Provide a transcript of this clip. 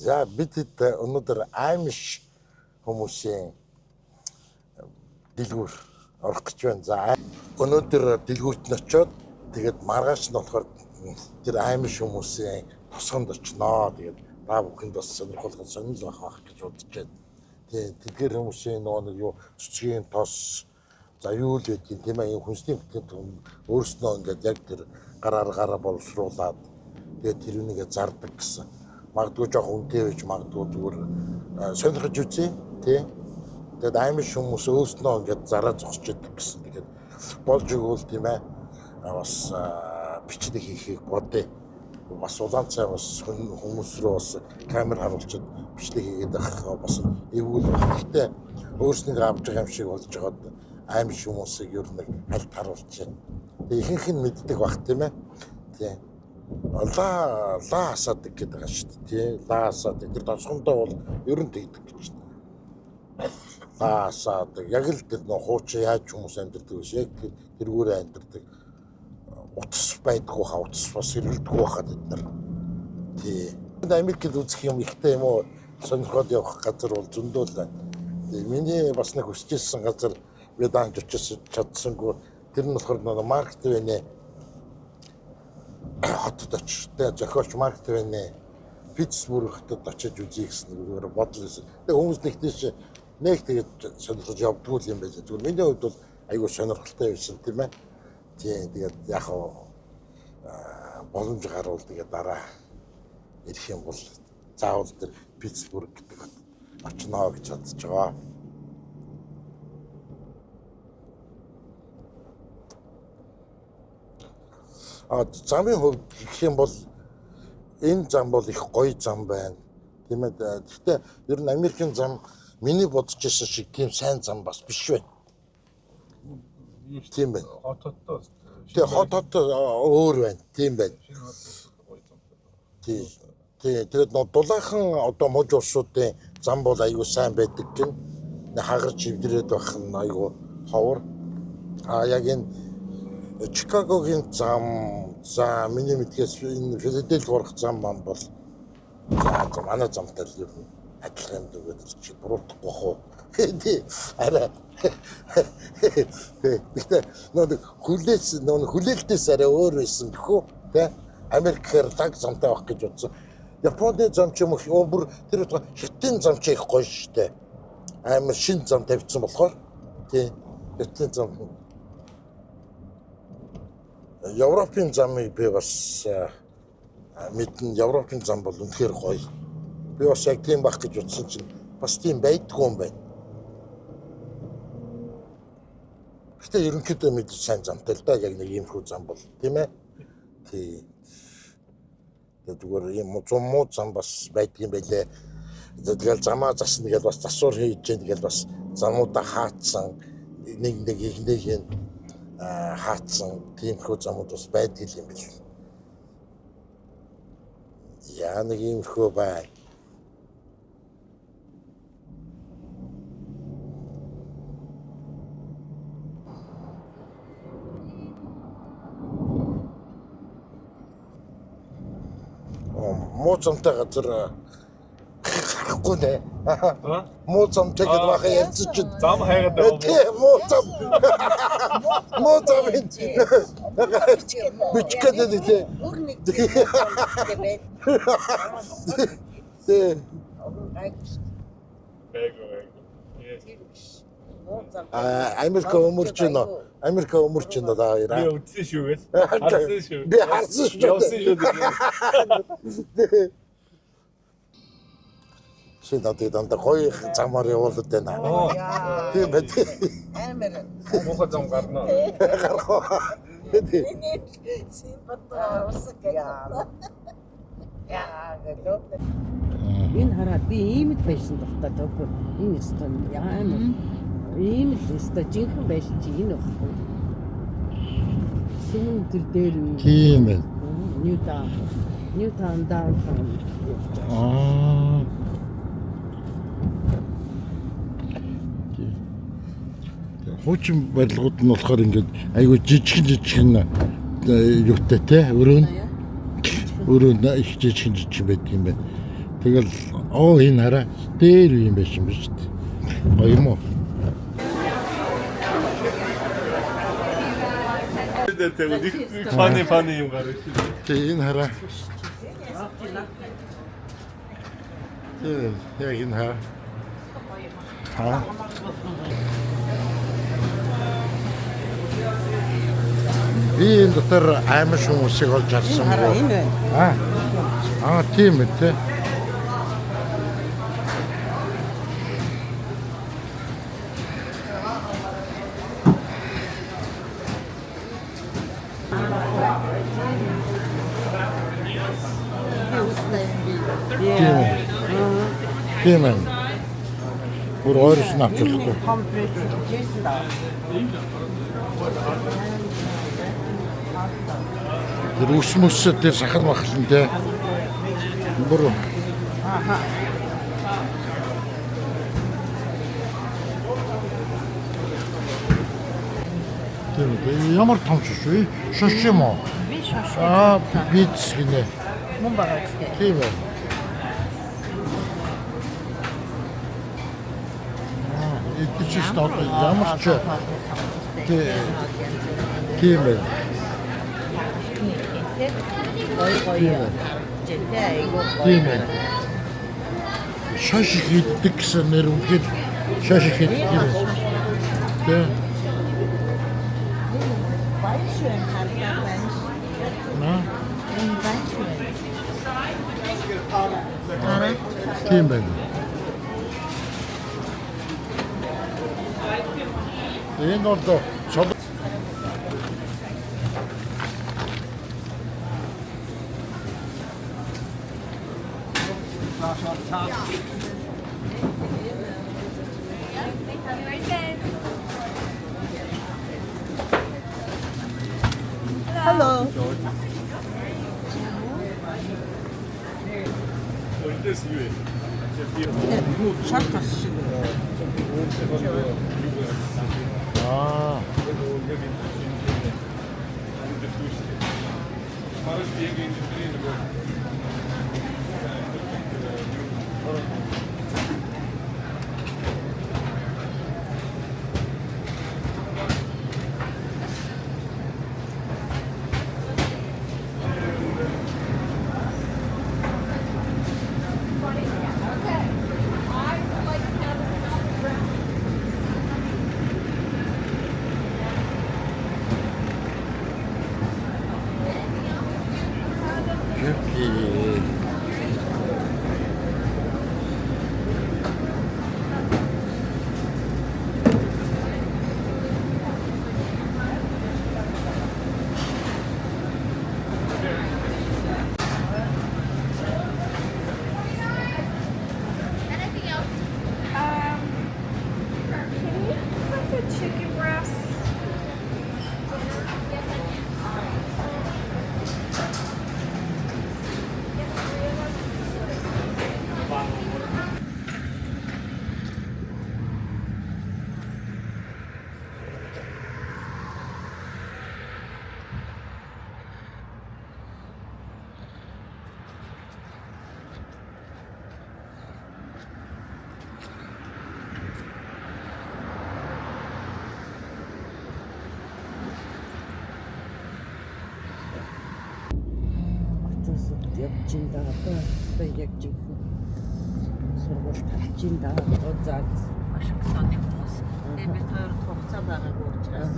За, бид хэд өнөөдөр Amish хүмүүсийн дэлгүүр орох гэж байна. За, өнөөдөр дэлгүүрт нь очиод, тэгээд маргааш нь болохоор тэр Amish хүмүүсийн тосгонд очноо. Тэгээд та бүхэнд бас сонирхолтой сонирхол байх байх гэж бодож байна. Тэгээд тэдгээр хүмүүсийн нөгөө нэг юу, цэцгийн тос, за, юу л байдгийг, тийм ээ, хүнсний бүтээгдэхүүн өөрснөө ингээд яг тэр гар аргаараа боловсруулад, тэгээд тэр үнийгээ зардаг гэсэн. Магадгүй жоох үнэтэй байж магадгүй, зүгээр сонирхож үзье, тий. Тэгээд Amish хүмүүс өөрснөө ингээд зараа зогсож идэг гэсэн. Тэгээд болж өгвөл, тийм ээ, бас бичлэг хийхийг бодъё. Бас улаан цай бас хүмүүс рүү бас камер харуулчаад бичлэг хийгээд байх бас эвгүй л байх. Гэхдээ өөрснийгөө авч байгаа юм шиг болж байгаад Amish хүмүүсийг ер нь нэг хальт харуулчих. Тэгээ ихэнх нь мэддэг бах, тийм ээ. Тий. Лаа лаа асаадаг гэдэг байгаа шүү дээ. Тий. Лаа асаадаг. Тэр тосгондоо бол ер нь тэгдэг гэж байна. Лаа асаадаг. Яг л тэр нөх хуучин яаж хүмүүс амьдардаг вэ? Яг тэр тэргүүрээ амьдардаг. Утас байдгүй хаа, утас бас хэрэглэдэггүй байхад бид нар. Тий. Америкт үзэх юм ихтэй юм уу? Сонирхоод явах газар бол зөндөө л байна. Тий. Миний бас нэг хүсэж ирсэн газар, би даанч очиж чадсангүй. Тэр нь болохоор нэг Марк Твений хотод очиж, тэ, зохиолч Марк Твений Питтсбург хотод очиж үзье гэсэн зүгээр бодол байсан. Тэгээ хүмүүс нэг тийш нэг тэгээд сонирхож явдггүй юм байлаа. Зүгээр миний хувьд бол айгүй сонирхолтой байсан, тийм ээ. Тийм, тэгээд яг хаа боломж гарвал, тэгээд дараа ирэх юм бол заавал тэр Питтсбург гэдэг хотод очно гэж бодож байгаа. А замын хувьд гэх юм бол энэ зам бол их гоё зам байна. Тийм ээ. Гэхдээ ер нь Америкийн зам миний бодож ирсэн шиг тийм сайн зам бас биш байна. Тийм байна. Хот хоттой. Тэгээ хот хот өөр байна. Тийм байна. Шинэ хот гоё замтай. Тийм. Тийм. Тэгээд нөө дулаахан одоо мужи улсуудын зам бол аюу сайн байдаг гин. Хагарч эвдрээд байх нь аюу ховор. А яг энэ Чикагогийн зам, за, миний мэдгээс энэ Филадельфи орох зам мам бол за манай замтай л ер нь адилхан юм дүү гэдэг чи буруутахгүй бах уу. Тий, арай. Тий. Гэхдээ нөө хүлээс нөө хүлээлтээс арай өөр байсан гэхүү. Тэ. Америкээр лаг замтай байх гэж бодсон. Японы зам ч юм уу, бүр тэр утга Хятадын зам ч их гоё штэ. Амар шин зам тавьчихсан болохоор, тий. Хятадын зам, Европын замыг би бас мэднэ. Европын зам бол үнэхээр гоё. Би бас яг тийм байх гэж бодсон чинь бас тийм байдгүй юм байна. Гэтэ ерөнхийдөө мэдээж сайн замтай л да, яг нэг иймэрхүү зам бол, тийм ээ. Тий. Тэгээ зүгээр ийм зам муу зам бас байдгийн байлээ. Тэгэл замаа засна гэж бас засвар хийж जैन тэгэл бас замуудаа хаацсан, нэг нэг нэг нэг хаацсан тиймэрхүү замууд бас байдаг юм бэл. Яа, нэг иймэрхүү байна. Муу замтай газар гарахгүй нэ. Муу замтай гэдэг баха ярьсан чинь Зам хайгаад байгаа юм. Тий, муу зам. Муу зам энэ. Бичих гэдэг, тий. Бүр нэг тийм байд. Тий. Гайгүй шүү. Байггүй, байггүй. Тэр биш. Муу зам. А Америк өмөрч байна. Америк өмөрч байна да. Би үзсэн шүү гэл. Харсан шүү. Би харсан шүү. Явсан шүү. Чи надад дандаа гоё замаар явуулаад байна. Яа. Тийм байт. Амар. Муухай зам гарна. Гарах уу? Тий. Симбата усаг. Яа. Яа гэлөө. Энэ хараад би ийм л байсан дуртай төгөө. Энэ өстой амар. Ийм л өстой жинхэнэ байсан чи энэ байхгүй. Сүүн тэр дээр үе. Тийм байна. New Town. New Town downtown. Аа. Хуучин барилгууд нь болохоор ингээд айгүй жижигэн жижигэн юутай те, өрөө нь их жижигэн жижигэн байдаг юм байна. Тэгэл оо энэ хараа дээр юм байсан биз дээ. Гоё юм уу? Тэр тэг нэг фаны фаны юм гарах шүү. Тэг энэ хараа. Тэг яг энэ хараа. Та. Би энэ дотор аймш хүмүүсийг олж харсан Энэ хараа энэ байна. Аа. Аа тийм ээ тэ. Тийм ээ. Тийм ээ. Бүр ойроос нь авч болохгүй. Том брэд Джейсон даа. Тэр ус мөсөө тэр сахар махлан тэ. Бүр Аха. тийм ээ. Ямар том шош вэ? Шош юм уу? Би шош. Аа биц гинэ. Мөн байгаа үстэй. Тийм ээ. Аа, эдгээр чинь одоо ямар ч тийм ээ. Гоё гоё харагдаж байна. Айгуу гоё. Тийм ээ. Шош их иддэг гэсэн нэр үнэхээр шош их иддэг юм. Тийм. Баян шүн харагдаад байна. Наа. Энэ баян шүн. Хараа. Тийм байна. Энэ бол цол Hello. Эндээс юу вэ? Би Шар тус шиг. Аа. яг энэ энэ Параш яг энэ төрлийн нөгөө Jerky. Anything else? Can you put the chicken breast? Yes, I can. Get three of them. Хотосод явж ин да. Одоо яг жинхэнэ сургууль тавьж ин да. Одоо за Вашингтоны хүмүүс. Тэгээ бид хоёр хугацаа байгаагүй учраас